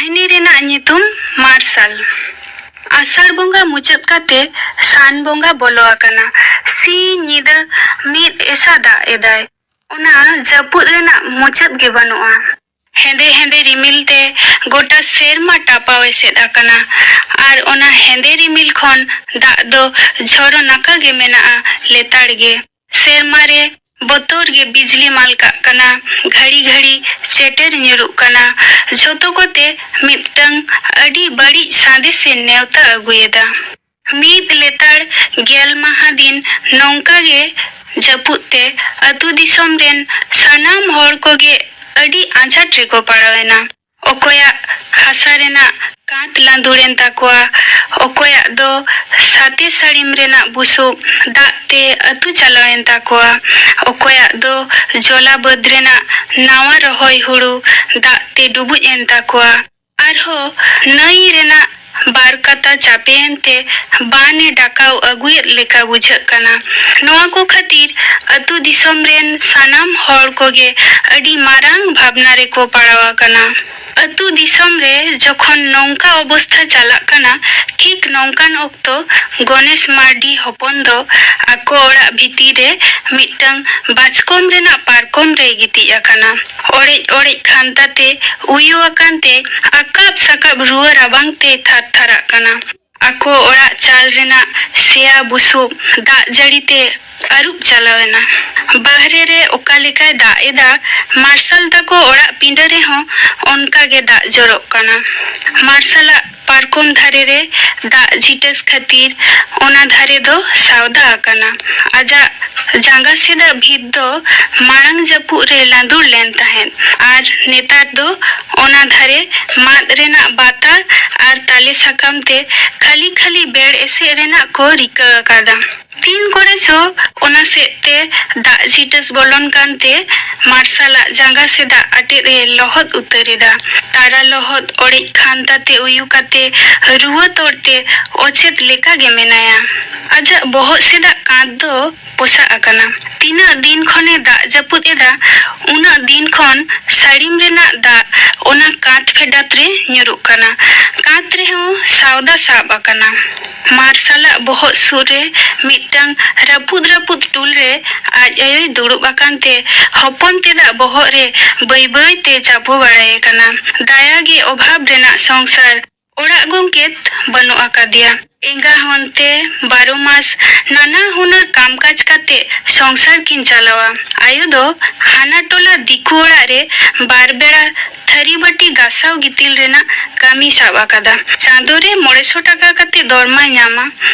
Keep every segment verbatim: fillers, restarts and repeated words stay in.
ᱨᱤᱢᱤᱞ ᱨᱮᱱᱟᱜ ᱧᱩᱛᱩᱢ ᱢᱟᱨᱥᱟᱞ᱾ ᱟᱥᱟᱲ ᱵᱚᱸᱜᱟ ᱢᱩᱪᱟᱹᱫ ᱠᱟᱛᱮ ᱥᱟᱱ ᱵᱚᱸᱜᱟ ᱵᱚᱞᱚ ᱟᱠᱟᱱᱟ᱾ ᱥᱤᱧ ᱧᱤᱫᱟᱹ ᱢᱤᱫ ᱮᱥᱟ ᱫᱟᱜ ᱮᱫᱟᱭ᱾ ᱚᱱᱟ ᱡᱟᱹᱯᱩᱫ ᱨᱮᱱᱟᱜ ᱢᱩᱪᱟᱹᱫ ᱜᱮ ᱵᱟᱹᱱᱩᱜᱼᱟ᱾ ᱦᱮᱸᱫᱮ ᱦᱮᱸᱫᱮ ᱨᱤᱢᱤᱞ ᱛᱮ ᱜᱚᱴᱟ ᱥᱮᱨᱢᱟ ᱴᱟᱯᱟᱣ ᱮᱥᱮᱫ ᱟᱠᱟᱱᱟ᱾ ᱟᱨ ᱚᱱᱟ ᱦᱮᱸᱫᱮ ᱨᱤᱢᱤᱞ ᱠᱷᱚᱱ ᱫᱟᱜ ᱫᱚ ᱡᱷᱚᱨᱚ ᱱᱟᱠᱟ ᱜᱮ ᱢᱮᱱᱟᱜᱼᱟ, ᱞᱮᱛᱟᱲ ᱜᱮ᱾ ᱥᱮᱨᱢᱟ ᱨᱮ ᱵᱚᱛᱚᱨ ᱜᱮ ᱵᱤᱡᱽᱞᱤ ᱢᱟᱞᱠᱟᱜ ᱠᱟᱱᱟ, ᱜᱷᱟᱹᱲᱤ ᱜᱷᱟᱹᱲᱤ ᱪᱮᱴᱮᱨ ᱧᱩᱨᱩᱜ ᱠᱟᱱᱟ᱾ ᱡᱷᱚᱛᱚ ᱠᱚᱛᱮ ᱢᱤᱫᱴᱟᱝ ᱟᱹᱰᱤ ᱵᱟᱹᱲᱤᱡ ᱥᱟᱸᱫᱮᱥ ᱮ ᱱᱮᱣᱛᱟ ᱟᱹᱜᱩᱭᱮᱫᱟ᱾ ᱢᱤᱫ ᱞᱮᱛᱟᱲ ᱜᱮᱞ ᱢᱟᱦᱟ ᱫᱤᱱ ᱱᱚᱝᱠᱟ ᱜᱮ ᱡᱟᱹᱯᱩᱫ ᱛᱮ ᱟᱹᱛᱩ ᱫᱤᱥᱚᱢ ᱨᱮᱱ ᱥᱟᱱᱟᱢ ᱦᱚᱲ ᱠᱚᱜᱮ ᱟᱹᱰᱤ ᱟᱸᱡᱷᱟᱴ ᱨᱮᱠᱚ ᱯᱟᱲᱟᱣ ᱮᱱᱟ᱾ ᱚᱠᱚᱭᱟᱜ ᱦᱟᱥᱟ ᱨᱮᱱᱟᱜ ᱠᱟᱸᱛ ᱞᱟᱸᱫᱩᱲ ᱮᱱ ᱛᱟᱠᱚᱣᱟ, ᱚᱠᱚᱭᱟᱜ ᱫᱚ ᱥᱟᱛᱮ ᱥᱟᱹᱲᱤᱢ ᱨᱮᱱᱟᱜ ᱵᱩᱥᱩᱵ ᱫᱟᱜ ᱛᱮ ᱟᱹᱛᱩ ᱪᱟᱞᱟᱣ ᱮᱱ ᱛᱟᱠᱚᱣᱟ, ᱚᱠᱚᱭᱟᱜ ᱫᱚ ᱡᱚᱞᱟ ᱵᱟᱹᱫᱽ ᱨᱮᱱᱟᱜ ᱱᱟᱣᱟ ᱨᱚᱦᱚᱭ ᱦᱩᱲᱩ ᱫᱟᱜ ᱛᱮ ᱰᱩᱵᱩᱡ ᱮᱱ ᱛᱟᱠᱚᱣᱟ᱾ ᱟᱨᱦᱚᱸ ᱱᱟᱹᱭ ᱨᱮᱱᱟᱜ ᱵᱟᱨ ᱠᱟᱛᱟ ᱪᱟᱯᱮᱭᱮᱱ ᱛᱮ ᱵᱟᱱ ᱮ ᱰᱟᱠᱟᱣ ᱟᱹᱜᱩᱭᱮᱫ ᱞᱮᱠᱟ ᱵᱩᱡᱷᱟᱹᱜ ᱠᱟᱱᱟ᱾ ᱱᱚᱣᱟ ᱠᱚ ᱠᱷᱟᱹᱛᱤᱨ ᱟᱹᱛᱩ ᱫᱤᱥᱚᱢ ᱨᱮᱱ ᱥᱟᱱᱟᱢ ᱦᱚᱲ ᱠᱚᱜᱮ ᱟᱹᱰᱤ ᱢᱟᱨᱟᱝ ᱵᱷᱟᱵᱽᱱᱟ ᱨᱮᱠᱚ ᱯᱟᱲᱟᱣ ᱟᱠᱟᱱᱟ᱾ ᱟᱹᱛᱩ ᱫᱤᱥᱚᱢ ᱨᱮ ᱡᱚᱠᱷᱚᱱ ᱱᱚᱝᱠᱟ ᱚᱵᱚᱥᱛᱷᱟ ᱪᱟᱞᱟᱜ ᱠᱟᱱᱟ, ᱴᱷᱤᱠ ᱱᱚᱝᱠᱟᱱ ᱚᱠᱛᱚ ᱜᱚᱱᱮᱥ ᱢᱟᱨᱰᱤ ᱦᱚᱯᱚᱱ ᱫᱚ ᱟᱠᱚ ᱚᱲᱟᱜ ᱵᱷᱤᱛᱤᱨ ᱨᱮ ᱢᱤᱫᱴᱟᱝ ᱵᱟᱪᱠᱚᱢ ᱨᱮᱱᱟᱜ ᱯᱟᱨᱠᱚᱢ ᱨᱮᱭ ᱜᱤᱛᱤᱡ ᱟᱠᱟᱱᱟ᱾ ᱚᱲᱮᱡ ᱚᱲᱮᱡ ᱠᱷᱟᱱᱛᱟ ᱛᱮ ᱩᱭᱩ ᱟᱠᱟᱱ ᱛᱮ ᱟᱠᱟᱵ ᱥᱟᱠᱟᱵ ᱨᱩᱣᱟᱹ ᱨᱟᱵᱟᱝ ᱛᱮ ᱛᱷᱟᱨ ᱛᱷᱟᱨᱟᱜ ᱠᱟᱱᱟ᱾ ᱟᱠᱚ ᱚᱲᱟᱜ ᱪᱟᱞ ᱨᱮᱱᱟᱜ ᱥᱮᱭᱟ ᱵᱩᱥᱩᱵ ᱫᱟᱜ ᱡᱟᱹᱲᱤ ᱛᱮ ᱟᱹᱨᱩᱵ ᱪᱟᱞᱟᱣ ᱮᱱᱟ᱾ ᱵᱟᱦᱨᱮ ᱨᱮ ᱚᱠᱟ ᱞᱮᱠᱟᱭ ᱫᱟᱜ ᱮᱫᱟ, ᱢᱟᱨᱥᱟᱞ ᱛᱟᱠᱚ ᱚᱲᱟᱜ ᱯᱤᱸᱰᱟᱹ ᱨᱮᱦᱚᱸ ᱚᱱᱠᱟ ᱜᱮ ᱫᱟᱜ ᱡᱚᱨᱚᱜ ᱠᱟᱱᱟ᱾ ᱢᱟᱨᱥᱟᱞᱟᱜ ᱯᱟᱨᱠᱚᱢ ᱫᱷᱟᱨᱮ ᱨᱮ ᱫᱟᱜ ᱡᱷᱤᱴᱟᱹᱥ ᱠᱷᱟᱹᱛᱤᱨ ᱚᱱᱟ ᱫᱷᱟᱨᱮ ᱫᱚ ᱥᱟᱣᱫᱟ ᱟᱠᱟᱱᱟ᱾ ᱟᱡᱟᱜ ᱡᱟᱸᱜᱟ ᱥᱮᱫᱟᱜ ᱵᱷᱤᱛ ᱫᱚ ᱢᱟᱲᱟᱝ ᱡᱟᱹᱯᱩᱫ ᱨᱮ ᱞᱟᱸᱫᱩᱲ ᱞᱮᱱ ᱛᱟᱦᱮᱸᱫ, ᱟᱨ ᱱᱮᱛᱟᱨ ᱫᱚ ᱚᱱᱟ ᱫᱷᱟᱨᱮ ᱢᱟᱫ ᱨᱮᱱᱟᱜ ᱵᱟᱛᱟ ᱟᱨ ᱛᱟᱞᱮ ᱥᱟᱠᱟᱢ ᱛᱟᱲᱟᱢ ᱛᱮ ᱠᱷᱟᱹᱞᱤ ᱠᱷᱟᱹᱞᱤ ᱵᱮᱲ ᱮᱥᱮᱫ ᱨᱮᱱᱟᱜ ᱠᱚ ᱨᱤᱠᱟᱹ ᱟᱠᱟᱫᱟ᱾ ᱛᱤᱱ ᱠᱚᱨᱮ ᱪᱚ ᱚᱱᱟ ᱥᱮᱫ ᱛᱮ ᱫᱟᱜ ᱡᱷᱤᱴᱟᱹᱥ ᱵᱚᱞᱚᱱ ᱠᱟᱱᱛᱮ ᱢᱟᱨᱥᱟᱞᱟᱜ ᱡᱟᱸᱜᱟ ᱥᱮᱫᱟᱜ ᱟᱴᱮᱫ ᱮ ᱞᱚᱦᱚᱫ ᱩᱛᱟᱹᱨ ᱮᱫᱟ᱾ ᱛᱟᱨᱟ ᱞᱚᱦᱚᱫ ᱚᱲᱮᱡ ᱠᱷᱟᱱᱛᱟ ᱛᱮ ᱩᱭᱩ ᱠᱟᱛᱮ ᱨᱩᱣᱟᱹ ᱛᱚᱲ ᱛᱮ ᱚᱪᱮᱛ ᱞᱮᱠᱟ ᱜᱮ ᱢᱮᱱᱟᱭᱟ᱾ ᱟᱡᱟᱜ ᱵᱚᱦᱚᱜ ᱥᱮᱫᱟᱜ ᱠᱟᱸᱛ ᱫᱚ ᱯᱚᱥᱟᱜ ᱟᱠᱟᱱᱟ᱾ ᱛᱤᱱᱟᱹᱜ ᱫᱤᱱ ᱠᱷᱚᱱᱮ ᱫᱟᱜ ᱡᱟᱹᱯᱩᱫ ᱮᱫᱟ, ᱩᱱᱟᱹᱜ ᱫᱤᱱ ᱠᱷᱚᱱ ᱥᱟᱹᱲᱤᱢ ᱨᱮᱱᱟᱜ ᱫᱟᱜ ᱚᱱᱟ ᱠᱟᱸᱛ ᱯᱷᱮᱰᱟᱛ ᱨᱮ ᱧᱩᱨᱩᱜ ᱠᱟᱱᱟ᱾ ᱠᱟᱸᱛ ᱨᱮᱦᱚᱸ ᱥᱟᱣᱫᱟ ᱥᱟᱵ ᱟᱠᱟᱱᱟ᱾ ᱢᱟᱨᱥᱟᱞᱟᱜ ᱵᱚᱦᱚᱜ ᱥᱩᱨ ᱨᱮ ᱢᱤᱫᱴᱟᱝ ᱨᱟᱹᱯᱩᱫ ᱨᱟᱹᱯᱩᱫ ᱴᱩᱞ ᱨᱮ ᱟᱡ ᱟᱭᱳᱭ ᱫᱩᱲᱩᱵ ᱟᱠᱟᱱ ᱛᱮ ᱦᱚᱯᱚᱱ ᱛᱮᱫᱟᱜ ᱵᱚᱦᱚᱜ ᱨᱮ ᱵᱟᱹᱭ ᱵᱟᱹᱭ ᱛᱮ ᱪᱟᱯᱚ ᱵᱟᱲᱟᱭᱮ ᱠᱟᱱᱟ᱾ ᱫᱟᱭᱟ ᱜᱮ ᱚᱵᱷᱟᱵᱽ ᱨᱮᱱᱟᱜ ᱥᱚᱝᱥᱟᱨ᱾ ᱚᱲᱟᱜ ᱜᱚᱢᱠᱮ ᱵᱟᱹᱱᱩᱜ ᱟᱠᱟᱫᱮᱭᱟ᱾ ᱮᱸᱜᱟ ᱦᱚᱱᱛᱮ ᱵᱟᱨᱚ ᱢᱟᱥ ᱱᱟᱱᱟ ᱦᱩᱱᱟᱹᱨ ᱠᱟᱢᱠᱟᱡᱽ ᱠᱟᱛᱮ ᱥᱚᱝᱥᱟᱨ ᱠᱤᱱ ᱪᱟᱞᱟᱣᱟ᱾ ᱟᱭᱳ ᱫᱚ ᱦᱟᱱᱟ ᱴᱚᱞᱟ ᱫᱤᱠᱩ ᱚᱲᱟᱜ ᱨᱮ ᱵᱟᱨ ᱵᱮᱲᱟ ᱛᱷᱟᱹᱨᱤ ᱵᱟᱹᱴᱤ ᱜᱟᱥᱟᱣ ᱜᱤᱛᱤᱞ ᱨᱮᱱᱟᱜ ᱠᱟᱹᱢᱤ ᱥᱟᱵ ᱟᱠᱟᱫᱟ᱾ ᱪᱟᱸᱫᱳ ᱨᱮ ᱢᱚᱬᱮ ᱥᱚ ᱴᱟᱠᱟ ᱠᱟᱛᱮ ᱫᱚᱨᱢᱟᱭ ᱧᱟᱢᱟ᱾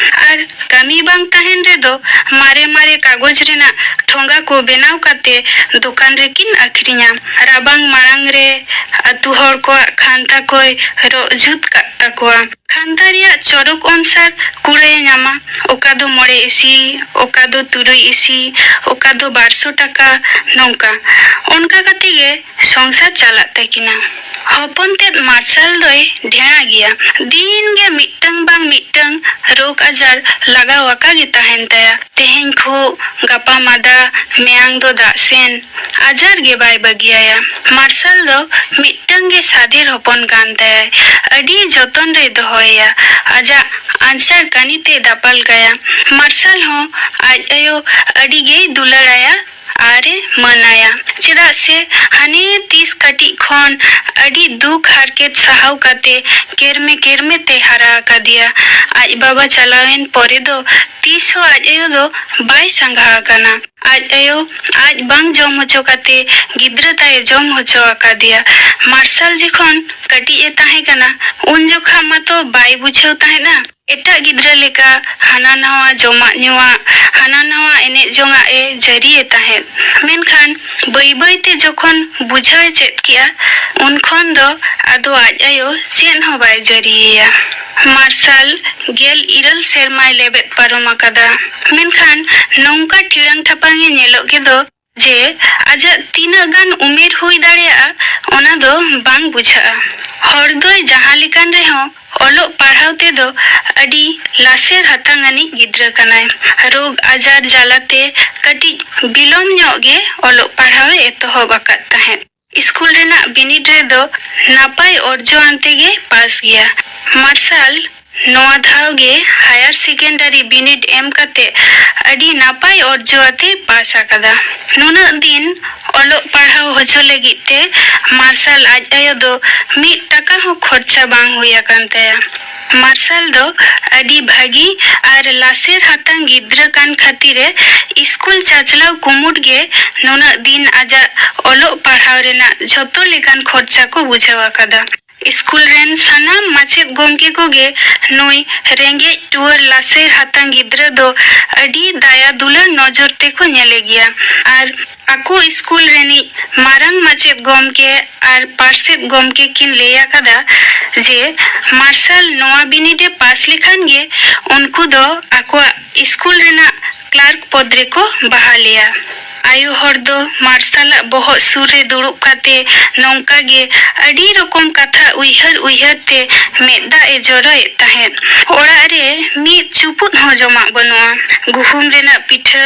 ᱟᱨ ᱠᱟᱹᱢᱤ ᱵᱟᱝ ᱛᱟᱦᱮᱱ ᱨᱮᱫᱚ ᱢᱟᱨᱮ ᱢᱟᱨᱮ ᱠᱟᱜᱚᱡᱽ ᱨᱮᱱᱟᱜ ᱴᱷᱚᱸᱜᱟ ᱠᱚ ᱵᱮᱱᱟᱣ ᱠᱟᱛᱮ ᱫᱚᱠᱟᱱ ᱨᱮᱠᱤᱱ ᱟᱹᱠᱷᱨᱤᱧᱟ᱾ ᱨᱟᱵᱟᱝ ᱢᱟᱲᱟᱝ ᱨᱮ ᱟᱹᱛᱩ ᱦᱚᱲ ᱠᱚᱣᱟᱜ ᱠᱷᱟᱱᱛᱟ ᱠᱚᱭ ᱨᱚᱜ ᱡᱩᱛ ᱠᱟᱜ ᱛᱟᱠᱚᱣᱟ᱾ ᱠᱷᱟᱱᱛᱟ ᱨᱮᱭᱟᱜ ᱪᱚᱨᱚᱠ ᱚᱱᱥᱟᱨ ᱠᱩᱲᱟᱹᱭᱮ ᱧᱟᱢᱟ, ᱚᱠᱟ ᱫᱚ ᱢᱚᱬᱮ ᱤᱥᱤ, ᱚᱠᱟ ᱫᱚ ᱛᱩᱨᱩᱭ ᱤᱥᱤ, ᱚᱠᱟ ᱫᱚ ᱵᱟᱨ ᱥᱚ ᱴᱟᱠᱟ, ᱱᱚᱝᱠᱟ᱾ ᱚᱱᱠᱟ ᱠᱟᱛᱮ ᱜᱮ ᱥᱚᱝᱥᱟᱨ ᱪᱟᱞᱟᱜ ᱛᱟᱹᱠᱤᱱᱟ᱾ ᱦᱚᱯᱚᱱ ᱛᱮᱫ ᱢᱟᱨᱥᱟᱞ ᱫᱚᱭ ᱰᱷᱮᱬᱟ ᱜᱮᱭᱟ᱾ ᱫᱤᱱ ᱜᱮ ᱢᱤᱫᱴᱟᱝ ᱵᱟᱝ ᱢᱤᱫᱴᱟᱝ ᱨᱳᱜᱽ ᱟᱡᱟᱨ ᱞᱟᱜᱟᱣ ᱟᱠᱟ ᱜᱮ ᱛᱟᱦᱮᱱ ᱛᱟᱭᱟ᱾ ᱛᱮᱦᱮᱧ ᱠᱷᱩᱜ, ᱜᱟᱯᱟ ᱢᱟᱫᱟ, ᱢᱮᱭᱟᱝ ᱫᱚ ᱫᱟᱜ ᱥᱮᱱ᱾ ᱟᱡᱟᱨ ᱜᱮ ᱵᱟᱭ ᱵᱟᱹᱜᱤᱭᱟᱭᱟ᱾ ᱢᱟᱨᱥᱟᱞ ᱫᱚ ᱢᱤᱫᱴᱟᱝ ᱜᱮ ᱥᱟᱫᱷᱮᱨ ᱦᱚᱯᱚᱱ ᱠᱟᱱ ᱛᱟᱭᱟᱭ᱾ ᱟᱹᱰᱤ ᱡᱚᱛᱚᱱ ᱨᱮᱭ ᱫᱚᱦᱚᱭᱮᱭᱟ᱾ ᱟᱡᱟᱜ ᱟᱧᱪᱟᱨ ᱠᱟᱹᱱᱤ ᱛᱮᱭ ᱫᱟᱯᱟᱞ ᱠᱟᱭᱟ᱾ ᱢᱟᱨᱥᱟᱞ ᱦᱚᱸ ᱟᱡ ᱟᱭᱳ ᱟᱹᱰᱤ ᱜᱮᱭ ᱫᱩᱞᱟᱹᱲᱟᱭᱟ ᱟᱨ ᱮ ᱢᱟᱹᱱ ᱟᱭᱟ᱾ ᱪᱮᱫᱟᱜ ᱥᱮ ᱦᱟᱱᱮ ᱛᱤᱥ ᱠᱟᱹᱴᱤᱡ ᱠᱷᱚᱱ ᱟᱹᱰᱤ ᱫᱩᱠ ᱦᱟᱨᱠᱮᱛ ᱥᱟᱦᱟᱣ ᱠᱟᱛᱮ ᱠᱮᱨᱢᱮ ᱠᱮᱨᱢᱮ ᱛᱮ ᱦᱟᱨᱟ ᱟᱠᱟᱫᱮᱭᱟ᱾ ᱟᱡ ᱵᱟᱵᱟ ᱪᱟᱞᱟᱣᱮᱱ ᱯᱚᱨᱮ ᱫᱚ ᱛᱤᱥ ᱦᱚᱸ ᱟᱡ ᱟᱭᱳ ᱫᱚ ᱵᱟᱭ ᱥᱟᱸᱜᱷᱟ ᱟᱠᱟᱱᱟ᱾ ᱟᱡ ᱟᱭᱳ ᱟᱡ ᱵᱟᱝ ᱡᱚᱢ ᱦᱚᱪᱚ ᱠᱟᱛᱮ ᱜᱤᱫᱽᱨᱟᱹ ᱛᱟᱭ ᱡᱚᱢ ᱦᱚᱪᱚ ᱟᱠᱟᱫᱮᱭᱟ᱾ ᱢᱟᱨᱥᱟᱞ ᱡᱚᱠᱷᱚᱱ ᱠᱟᱹᱴᱤᱡ ᱮ ᱛᱟᱦᱮᱸ ᱠᱟᱱᱟ, ᱩᱱ ᱡᱚᱠᱷᱟ ᱢᱟᱛᱚ ᱵᱟᱭ ᱵᱩᱡᱷᱟᱹᱣ ᱛᱟᱦᱮᱸᱫᱼᱟ᱾ ᱮᱴᱟᱜ ᱜᱤᱫᱽᱨᱟᱹ ᱞᱮᱠᱟ ᱦᱟᱱᱟ ᱱᱟᱣᱟ ᱡᱚᱢᱟᱜ ᱧᱩᱣᱟᱜ, ᱦᱟᱱᱟ ᱱᱟᱣᱟ ᱮᱱᱮᱡ ᱡᱚᱝᱟᱜ ᱮ ᱡᱟᱹᱨᱤᱭᱮ ᱛᱟᱦᱮᱸᱫ᱾ ᱢᱮᱱᱠᱷᱟᱱ ᱵᱟᱹᱭ ᱵᱟᱹᱭ ᱛᱮ ᱡᱚᱠᱷᱚᱱ ᱵᱩᱡᱷᱟᱹᱣ ᱮ ᱪᱮᱫ ᱠᱮᱜᱼᱟ, ᱩᱱ ᱠᱷᱚᱱ ᱫᱚ ᱟᱫᱚ ᱟᱡ ᱟᱭᱳ ᱪᱮᱫ ᱦᱚᱸ ᱵᱟᱭ ᱡᱟᱹᱨᱤᱭᱮᱭᱟ᱾ ᱢᱟᱨᱥᱟᱞ ᱜᱮᱞ ᱤᱨᱟᱹᱞ ᱥᱮᱨᱢᱟᱭ ᱞᱮᱵᱮᱫ ᱯᱟᱨᱚᱢ ᱟᱠᱟᱫᱟ᱾ ᱢᱮᱱᱠᱷᱟᱱ ᱱᱚᱝᱠᱟ ᱴᱤᱲᱟᱝ ᱴᱷᱟᱯᱟᱝ ᱮ ᱧᱮᱞᱚᱜ ᱜᱮᱫᱚ ᱡᱮ ᱟᱡᱟᱜ ᱛᱤᱱᱟᱹᱜ ᱜᱟᱱ ᱩᱢᱮᱨ ᱦᱩᱭ ᱫᱟᱲᱮᱭᱟᱜᱼᱟ, ᱚᱱᱟ ᱫᱚ ᱵᱟᱝ ᱵᱩᱡᱷᱟᱹᱜᱼᱟ᱾ ᱦᱚᱲ ᱫᱚᱭ ᱡᱟᱦᱟᱸ ᱞᱮᱠᱟᱱ ᱨᱮᱦᱚᱸ, ᱚᱞᱚᱜ ᱯᱟᱲᱦᱟᱣ ᱛᱮᱫᱚ ᱟᱹᱰᱤ ᱞᱟᱥᱮᱨ ᱦᱟᱛᱟᱝ ᱟᱹᱱᱤᱡ ᱜᱤᱫᱽᱨᱟᱹ ᱠᱟᱱᱟᱭ᱾ ᱨᱳᱜᱽ ᱟᱡᱟᱨ ᱡᱟᱞᱟᱛᱮ ᱠᱟᱹᱴᱤᱡ ᱵᱤᱞᱚᱢ ᱧᱚᱜ ᱜᱮ ᱚᱞᱚᱜ ᱯᱟᱲᱦᱟᱣ ᱮ ᱮᱛᱚᱦᱚᱵ ᱟᱠᱟᱫ ᱛᱟᱦᱮᱸᱫ᱾ ᱥᱠᱩᱞ ᱨᱮᱱᱟᱜ ᱵᱤᱱᱤᱰ ᱨᱮᱫᱚ ᱱᱟᱯᱟᱭ ᱚᱨᱡᱚ ᱟᱱᱛᱮ ᱜᱮ ᱯᱟᱥ ᱜᱮᱭᱟ᱾ ᱢᱟᱨᱥᱟᱞ ᱱᱚᱣᱟ ᱫᱷᱟᱣ ᱜᱮ ᱦᱟᱭᱟᱨ ᱥᱮᱠᱮᱱᱰᱟᱨᱤ ᱵᱤᱱᱤᱰ ᱮᱢ ᱠᱟᱛᱮ ᱟᱹᱰᱤ ᱱᱟᱯᱟᱭ ᱚᱨᱡᱚ ᱟᱛᱮ ᱯᱟᱥ ᱟᱠᱟᱫᱟ᱾ ᱱᱩᱱᱟᱹᱜ ᱫᱤᱱ ᱚᱞᱚᱜ ᱯᱟᱲᱦᱟᱣ ᱦᱚᱪᱚ ᱞᱟᱹᱜᱤᱫ ᱛᱮ ᱢᱟᱨᱥᱟᱞ ᱟᱡ ᱟᱭᱳ ᱫᱚ ᱢᱤᱫ ᱴᱟᱠᱟ ᱦᱚᱸ ᱠᱷᱚᱨᱪᱟ ᱵᱟᱝ ᱦᱩᱭ ᱟᱠᱟᱱ ᱛᱟᱭᱟ᱾ ᱢᱟᱨᱥᱟᱞ ᱫᱚ ᱟᱹᱰᱤ ᱵᱷᱟᱹᱜᱤ ᱟᱨ ᱞᱟᱥᱮᱨ ᱦᱟᱛᱟᱝ ᱜᱤᱫᱽᱨᱟᱹ ᱠᱟᱱ ᱠᱷᱟᱹᱛᱤᱨ ᱮ ᱥᱠᱩᱞ ᱪᱟᱪᱞᱟᱣ ᱠᱩᱢᱩᱴ ᱜᱮ ᱱᱩᱱᱟᱹᱜ ᱫᱤᱱ ᱟᱡᱟᱜ ᱚᱞᱚᱜ ᱯᱟᱲᱦᱟᱣ ᱨᱮᱱᱟᱜ ᱡᱷᱚᱛᱚ ᱞᱮᱠᱟᱱ ᱠᱷᱚᱨᱪᱟ ᱠᱚ ᱵᱩᱡᱷᱟᱹᱣ ᱟᱠᱟᱫᱟ᱾ ᱥᱠᱩᱞ ᱨᱮᱱ ᱥᱟᱱᱟᱢ ᱢᱟᱪᱮᱫ ᱜᱚᱢᱠᱮ ᱠᱚᱜᱮ ᱱᱩᱭ ᱨᱮᱸᱜᱮᱡ ᱴᱩᱣᱟᱹᱨ ᱞᱟᱥᱮᱨ ᱦᱟᱛᱟᱝ ᱜᱤᱫᱽᱨᱟᱹ ᱫᱚ ᱟᱹᱰᱤ ᱫᱟᱭᱟ ᱫᱩᱞᱟᱹᱲ ᱱᱚᱡᱚᱨ ᱛᱮᱠᱚ ᱧᱮᱞᱮ ᱜᱮᱭᱟ᱾ ᱟᱨ ᱟᱠᱚ ᱥᱠᱩᱞ ᱨᱤᱱᱤᱡ ᱢᱟᱨᱟᱝ ᱢᱟᱪᱮᱫ ᱜᱚᱢᱠᱮ ᱟᱨ ᱯᱟᱨᱥᱮᱛ ᱜᱚᱢᱠᱮ ᱠᱤᱱ ᱞᱟᱹᱭ ᱟᱠᱟᱫᱟ ᱡᱮ ᱢᱟᱨᱥᱟᱞ ᱱᱚᱣᱟ ᱵᱤᱱᱤᱰ ᱮ ᱯᱟᱥ ᱞᱮᱠᱷᱟᱱ ᱜᱮ ᱩᱱᱠᱩ ᱫᱚ ᱟᱠᱚᱣᱟᱜ ᱥᱠᱩᱞ ᱨᱮᱱᱟᱜ ᱠᱞᱟᱨᱠ ᱯᱚᱫᱽ ᱨᱮᱠᱚ ᱵᱟᱦᱟᱞᱮᱭᱟ᱾ ᱟᱭᱳ ᱦᱚᱲ ᱫᱚ ᱢᱟᱨᱥᱟᱞᱟᱜ ᱵᱚᱦᱚᱜ ᱥᱩᱨ ᱨᱮ ᱫᱩᱲᱩᱵ ᱠᱟᱛᱮ ᱱᱚᱝᱠᱟ ᱜᱮ ᱟᱹᱰᱤ ᱨᱚᱠᱚᱢ ᱠᱟᱛᱷᱟ ᱩᱭᱦᱟᱹᱨ ᱩᱭᱦᱟᱹᱨ ᱛᱮ ᱢᱮᱫ ᱫᱟᱜ ᱮ ᱡᱚᱨᱚᱭᱮᱫ ᱛᱟᱦᱮᱸᱫ᱾ ᱚᱲᱟᱜ ᱨᱮ ᱢᱤᱫ ᱪᱩᱯᱩᱫ ᱦᱚᱸ ᱡᱚᱢᱟᱜ ᱵᱟᱹᱱᱩᱜᱼᱟ᱾ ᱜᱩᱦᱩᱢ ᱨᱮᱱᱟᱜ ᱯᱤᱴᱷᱟᱹ,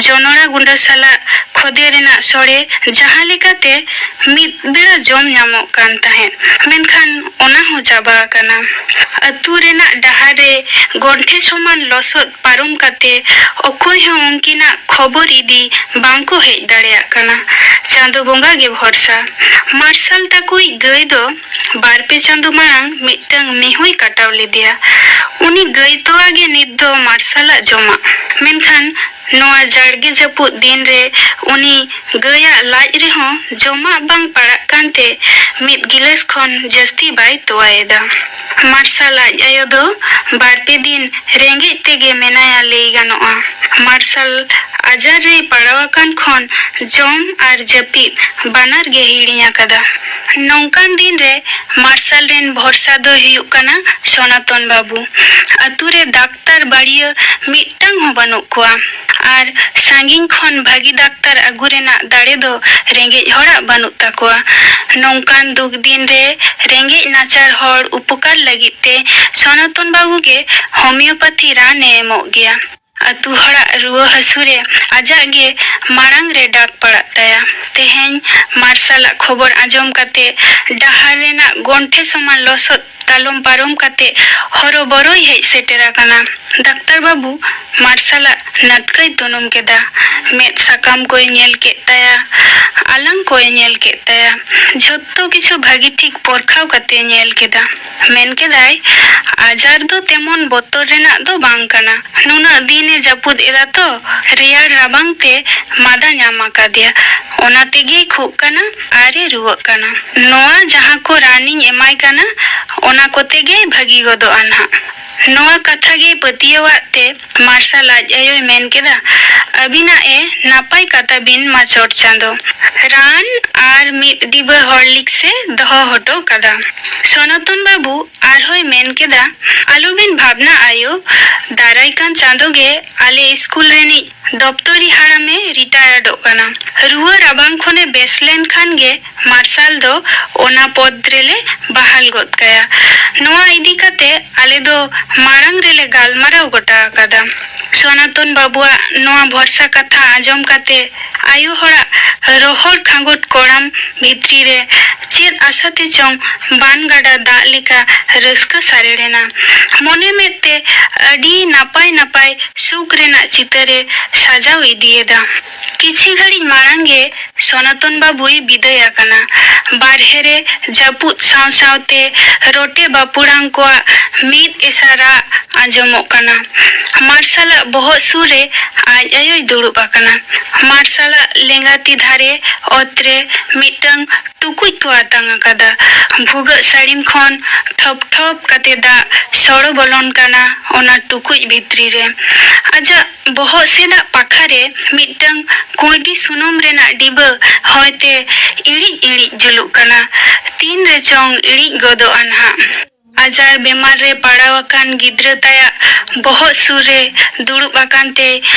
ᱡᱚᱱᱚᱲᱟ ᱜᱩᱸᱰᱟᱹ ᱥᱟᱞᱟᱜ ᱠᱷᱚᱫᱮ ᱨᱮᱱᱟᱜ ᱥᱚᱲᱮ ᱡᱟᱦᱟᱸ ᱞᱮᱠᱟᱛᱮ ᱢᱤᱫ ᱵᱮᱲᱟ ᱡᱚᱢ ᱧᱟᱢᱚᱜ ᱠᱟᱱ ᱛᱟᱦᱮᱸᱫ, ᱢᱮᱱᱠᱷᱟᱱ ᱚᱱᱟ ᱦᱚᱸ ᱪᱟᱵᱟ ᱟᱠᱟᱱᱟ᱾ ᱟᱹᱛᱩ ᱨᱮᱱᱟᱜ ᱰᱟᱦᱟᱨ ᱨᱮ ᱜᱚᱱᱴᱷᱮ ᱥᱚᱢᱟᱱ ᱞᱚᱥᱚᱫ ᱯᱟᱨᱚᱢ ᱠᱟᱛᱮ ᱚᱠᱚᱭ ᱦᱚᱸ ᱩᱱᱠᱤᱱᱟᱜ ᱠᱷᱚᱵᱚᱨ ᱤᱫᱤ ᱵᱟᱝ ᱠᱚ ᱦᱮᱡ ᱫᱟᱲᱮᱭᱟᱜ ᱠᱟᱱᱟ᱾ ᱪᱟᱸᱫᱚ ᱵᱚᱸᱜᱟ ᱜᱮ ᱵᱷᱚᱨᱥᱟ᱾ ᱢᱟᱨᱥᱟᱞ ᱛᱟᱠᱚᱭᱤᱡ ᱜᱟᱹᱭ ᱫᱚ ᱵᱟᱨ ᱯᱮ ᱪᱟᱸᱫᱚ ᱢᱟᱲᱟᱝ ᱢᱤᱫᱴᱟᱝ ᱢᱤᱦᱩᱭ ᱠᱟᱴᱟᱣ ᱞᱮᱫᱮᱭᱟ᱾ ᱩᱱᱤ ᱜᱟᱹᱭ ᱛᱚᱣᱟ ᱜᱮ ᱱᱤᱛ ᱫᱚ ᱢᱟᱨᱥᱟᱞᱟᱜ ᱡᱚᱢᱟᱜ᱾ ᱢᱮᱱᱠᱷᱟᱱ ᱱᱚᱣᱟ ᱡᱟᱲᱜᱮ ᱡᱟᱹᱯᱩᱫ ᱫᱤᱱ ᱨᱮ ᱩᱱᱤ ᱜᱟᱹᱭᱟᱜ ᱞᱟᱡ ᱨᱮᱦᱚᱸ ᱡᱚᱢᱟᱜ ᱵᱟᱝ ᱯᱟᱲᱟᱜ ᱠᱟᱱᱛᱮ ᱢᱤᱫ ᱜᱤᱞᱟᱹᱥ ᱠᱷᱚᱱ ᱡᱟᱹᱥᱛᱤ ᱵᱟᱭ ᱛᱚᱣᱟᱭᱮᱫᱟ᱾ ᱢᱟᱨᱥᱟᱞ ᱟᱡ ᱟᱭᱳ ᱫᱚ ᱵᱟᱨ ᱯᱮ ᱫᱤᱱ ᱨᱮᱸᱜᱮᱡ ᱛᱮᱜᱮ ᱢᱮᱱᱟᱭᱟ ᱞᱟᱹᱭ ᱜᱟᱱᱚᱜᱼᱟ᱾ ᱢᱟᱨᱥᱟᱞ ᱟᱡᱟᱨ ᱨᱮᱭ ᱯᱟᱲᱟᱣ ᱟᱠᱟᱱ ᱠᱷᱚᱱ ᱡᱚᱢ ᱟᱨ ᱡᱟᱹᱯᱤᱫ ᱵᱟᱱᱟᱨ ᱜᱮ ᱦᱤᱲᱤᱧ ᱟᱠᱟᱫᱟ᱾ ᱱᱚᱝᱠᱟᱱ ᱫᱤᱱ ᱨᱮ ᱢᱟᱨᱥᱟᱞ ᱨᱮᱱ ᱵᱷᱚᱨᱥᱟ ᱫᱚᱭ ᱦᱩᱭᱩᱜ ᱠᱟᱱᱟ ᱥᱚᱱᱟᱛᱚᱱ ᱵᱟᱹᱵᱩ᱾ ᱟᱛᱩ ᱨᱮ ᱰᱟᱠᱛᱟᱨ ᱵᱟᱹᱲᱤᱭᱟᱹ ᱢᱤᱫᱴᱟᱝ ᱦᱚᱸ ᱵᱟᱹᱱᱩᱜ ᱠᱚᱣᱟ᱾ ᱟᱨ ᱥᱟᱺᱜᱤᱧ ᱠᱷᱚᱱ ᱵᱷᱟᱹᱜᱤ ᱰᱟᱠᱛᱟᱨ ᱟᱹᱜᱩ ᱨᱮᱱᱟᱜ ᱫᱟᱲᱮ ᱫᱚ ᱨᱮᱸᱜᱮᱡ ᱦᱚᱲᱟᱜ ᱵᱟᱹᱱᱩᱜ ᱛᱟᱠᱚᱣᱟ᱾ ᱱᱚᱝᱠᱟᱱ ᱫᱩᱠ ᱫᱤᱱ ᱨᱮ ᱨᱮᱸᱜᱮᱡ ᱱᱟᱪᱟᱨ ᱦᱚᱲ ᱩᱯᱚᱠᱟᱨ ᱞᱟᱹᱜᱤᱫ ᱛᱮ ᱥᱚᱱᱟᱛᱚᱱ ᱵᱟᱹᱵᱩ ᱜᱮ ᱦᱳᱢᱤᱭᱳᱯᱟᱛᱷᱤ ᱨᱟᱱ ᱮ ᱮᱢᱚᱜ ᱜᱮᱭᱟ᱾ ᱟᱹᱛᱩ ᱦᱚᱲᱟᱜ ᱨᱩᱣᱟᱹ ᱦᱟᱹᱥᱩ ᱨᱮ ᱟᱡᱟᱜ ᱜᱮ ᱢᱟᱲᱟᱝ ᱨᱮ ᱰᱟᱠ ᱯᱟᱲᱟᱜ ᱛᱟᱭᱟ᱾ ᱛᱮᱦᱮᱧ ᱢᱟᱨᱥᱟᱞᱟᱜ ᱠᱷᱚᱵᱚᱨ ᱟᱸᱡᱚᱢ ᱠᱟᱛᱮ ᱰᱟᱦᱟᱨ ᱨᱮᱱᱟᱜ ᱜᱚᱱᱴᱷᱮ ᱥᱚᱢᱟᱱ ᱞᱚᱥᱚᱫ ᱛᱟᱞᱚᱢ ᱯᱟᱨᱚᱢ ᱠᱟᱛᱮ ᱦᱚᱨᱚ ᱵᱚᱨᱚᱭ ᱦᱮᱡ ᱥᱮᱴᱮᱨ ᱟᱠᱟᱱᱟ᱾ ᱰᱟᱠᱛᱟᱨ ᱵᱟᱹᱵᱩ ᱢᱟᱨᱥᱟᱞᱟᱜ ᱱᱟᱛᱠᱟᱹᱭ ᱛᱩᱱᱩᱢ ᱠᱮᱫᱟ᱾ ᱢᱮᱫ ᱥᱟᱠᱟᱢ ᱠᱚᱭ ᱧᱮᱞ ᱠᱮᱫ ᱛᱟᱭᱟ, ᱟᱞᱟᱝ ᱠᱚᱭ ᱧᱮᱞ ᱠᱮᱫ ᱛᱟᱭᱟ᱾ ᱡᱷᱚᱛᱚ ᱠᱤᱪᱷᱩ ᱵᱷᱟᱹᱜᱤ ᱴᱷᱤᱠ ᱯᱚᱨᱠᱷᱟᱣ ᱠᱟᱛᱮ ᱧᱮᱞ ᱠᱮᱫᱟ᱾ ᱢᱮᱱ ᱠᱮᱫᱟᱭ, "ᱟᱡᱟᱨ ᱫᱚ ᱛᱮᱢᱚᱱ ᱵᱚᱛᱚᱨ ᱨᱮᱱᱟᱜ ᱫᱚ ᱵᱟᱝ ᱠᱟᱱᱟ᱾ ᱱᱩᱱᱟᱹᱜ ᱫᱤᱱ ᱮ ᱡᱟᱹᱯᱩᱫ ᱮᱫᱟ ᱛᱚ, ᱨᱮᱭᱟᱲ ᱨᱟᱵᱟᱝ ᱛᱮ ᱢᱟᱫᱟ ᱧᱟᱢ ᱟᱠᱟᱫᱮᱭᱟ᱾ ᱚᱱᱟ ᱛᱮᱜᱮᱭ ᱠᱷᱩᱜ ᱠᱟᱱᱟ ᱟᱨ ᱮ ᱨᱩᱣᱟᱹᱜ ᱠᱟᱱᱟ᱾ ᱱᱚᱣᱟ ᱡᱟᱦᱟᱸ ᱠᱚ ᱨᱟᱱᱤᱧ ᱮᱢᱟᱭ ᱠᱟᱱᱟ, ᱚᱱᱟ ᱠᱚᱛᱮ ᱜᱮᱭ ᱵᱷᱟᱹᱜᱤ ᱜᱚᱫᱚᱜᱼᱟ ᱱᱟᱦᱟᱜ᱾" ᱱᱚᱣᱟ ᱠᱟᱛᱷᱟ ᱜᱮ ᱯᱟᱹᱛᱭᱟᱹᱣᱟᱜ ᱛᱮ ᱢᱟᱨᱥᱟᱞ ᱟᱡ ᱟᱭᱳᱭ ᱢᱮᱱ ᱠᱮᱫᱟ, "ᱟᱹᱵᱤᱱᱟᱜ ᱮ ᱱᱟᱯᱟᱭ ᱠᱟᱛᱟ ᱵᱤᱱ ᱢᱟ ᱪᱚᱴ ᱪᱟᱸᱫᱚ᱾" ᱨᱟᱱ ᱟᱨ ᱢᱤᱫ ᱰᱤᱵᱟᱹ ᱦᱚᱨᱞᱤᱠᱥ ᱮ ᱫᱚᱦᱚ ᱦᱚᱴᱚ ᱠᱟᱫᱟ᱾ ᱥᱚᱱᱟᱛᱚᱱ ᱵᱟᱹᱵᱩ ᱟᱨᱦᱚᱸᱭ ᱢᱮᱱ ᱠᱮᱫᱟ, "ᱟᱞᱚᱵᱤᱱ ᱵᱷᱟᱵᱽᱱᱟ ᱟᱭᱳ, ᱫᱟᱨᱟᱭ ᱠᱟᱱ ᱪᱟᱸᱫᱚ ᱜᱮ ᱟᱞᱮ ᱥᱠᱩᱞ ᱨᱤᱱᱤᱡ ᱫᱚᱯᱛᱚᱨᱤ ᱦᱟᱲᱟᱢᱮ ᱨᱤᱴᱟᱭᱟᱨᱰᱚᱜ ᱠᱟᱱᱟ᱾ ᱨᱩᱣᱟᱹ ᱨᱟᱵᱟᱝ ᱠᱷᱚᱱᱮ ᱵᱮᱥ ᱞᱮᱱᱠᱷᱟᱱ ᱜᱮ ᱢᱟᱨᱥᱟᱞ ᱫᱚ ᱚᱱᱟ ᱯᱚᱫᱽ ᱨᱮᱞᱮ ᱵᱟᱦᱟᱞ ᱜᱚᱫ ᱠᱟᱭᱟ᱾ ᱱᱚᱣᱟ ᱤᱫᱤ ᱠᱟᱛᱮ ᱟᱞᱮ ᱫᱚ ᱢᱟᱲᱟᱝ ᱨᱮᱞᱮ ᱜᱟᱞᱢᱟᱨᱟᱣ ᱜᱚᱴᱟ ᱟᱠᱟᱫᱟ᱾" ᱥᱚᱱᱟᱛᱚᱱ ᱵᱟᱹᱵᱩᱣᱟᱜ ᱱᱚᱣᱟ ᱵᱷᱚᱨᱥᱟ ᱠᱟᱛᱷᱟ ᱟᱸᱡᱚᱢ ᱠᱟᱛᱮ ᱟᱭᱳ ᱦᱚᱲᱟᱜ ᱨᱚᱦᱚᱲ ᱠᱷᱟᱸᱜᱚᱴ ᱠᱚᱲᱟᱢ ᱵᱷᱤᱛᱨᱤ ᱨᱮ ᱪᱮᱫ ᱟᱥᱟ ᱛᱮ ᱪᱚᱝ ᱵᱟᱱ ᱜᱟᱰᱟ ᱫᱟᱜ ᱞᱮᱠᱟ ᱨᱟᱹᱥᱠᱟᱹ ᱥᱟᱨᱮᱲ ᱮᱱᱟ᱾ ᱢᱚᱱᱮ ᱢᱮᱫ ᱛᱮ ᱟᱹᱰᱤ ᱱᱟᱯᱟᱭ ᱱᱟᱯᱟᱭ ᱥᱩᱠ ᱨᱮᱱᱟᱜ ᱪᱤᱛᱟᱹᱨ ᱮ ᱥᱟᱡᱟᱣ ᱤᱫᱤᱭᱮᱫᱟ᱾ ᱠᱤᱪᱷᱤ ᱜᱷᱟᱹᱲᱤᱡ ᱢᱟᱲᱟᱝ ᱜᱮ ᱥᱚᱱᱟᱛᱚᱱ ᱵᱟᱹᱵᱩᱭ ᱵᱤᱫᱟᱹᱭ ᱟᱠᱟᱱᱟ᱾ ᱵᱟᱨᱦᱮ ᱨᱮ ᱡᱟᱹᱯᱩᱫ ᱥᱟᱶ ᱥᱟᱶᱛᱮ ᱨᱚᱴᱮ ᱵᱟᱹᱯᱩᱲᱟᱝ ᱠᱚᱣᱟᱜ ᱢᱤᱫ ᱮᱥᱟ ᱨᱟᱜ ᱟᱸᱡᱚᱢᱚᱜ ᱠᱟᱱᱟ᱾ ᱢᱟᱨᱥᱟᱞᱟᱜ ᱵᱚᱦᱚᱜ ᱥᱩᱨ ᱨᱮ ᱟᱡ ᱟᱭᱳᱭ ᱫᱩᱲᱩᱵ ᱟᱠᱟᱱᱟ᱾ ᱢᱟᱨᱥᱟᱞᱟᱜ ᱞᱮᱸᱜᱟ ᱛᱤ ᱫᱷᱟᱨᱮ ᱚᱛ ᱨᱮ ᱢᱤᱫᱴᱟᱝ ᱴᱩᱠᱩᱡ ᱠᱚ ᱟᱛᱟᱝ ᱟᱠᱟᱫᱟ᱾ ᱵᱷᱩᱜᱟᱹᱜ ᱥᱟᱹᱲᱤᱢ ᱠᱷᱚᱱ ᱴᱷᱚᱯ ᱴᱷᱚᱯ ᱠᱟᱛᱮ ᱫᱟᱜ ᱥᱚᱲᱚ ᱵᱚᱞᱚᱱ ᱠᱟᱱᱟ ᱚᱱᱟ ᱴᱩᱠᱩᱡ ᱵᱷᱤᱛᱨᱤ ᱨᱮ᱾ ᱟᱡᱟᱜ ᱵᱚᱦᱚᱜ ᱥᱮᱫᱟᱜ ᱯᱟᱠᱷᱟ ᱨᱮ ᱢᱤᱫᱴᱟᱝ ᱠᱩᱸᱭᱰᱤ ᱥᱩᱱᱩᱢ ᱨᱮᱱᱟᱜ ᱰᱤᱵᱟᱹ ᱦᱚᱭᱛᱮ ᱤᱬᱤᱡ ᱤᱬᱤᱡ ᱡᱩᱞᱩᱜ ᱠᱟᱱᱟ᱾ ᱛᱤᱱ ᱨᱮᱪᱚᱝ ᱤᱬᱤᱡ ᱜᱚᱫᱚᱜᱼᱟ ᱱᱟᱦᱟᱜ᱾ ᱟᱡᱟᱨ ᱵᱮᱢᱟᱨ ᱨᱮ ᱯᱟᱲᱟᱣ ᱟᱠᱟᱱ ᱜᱤᱫᱽᱨᱟᱹ ᱛᱟᱭᱟᱜ ᱵᱚᱦᱚᱜ ᱥᱩᱨ ᱨᱮ ᱫᱩᱲᱩᱵ ᱟᱠᱟᱱ ᱛᱮ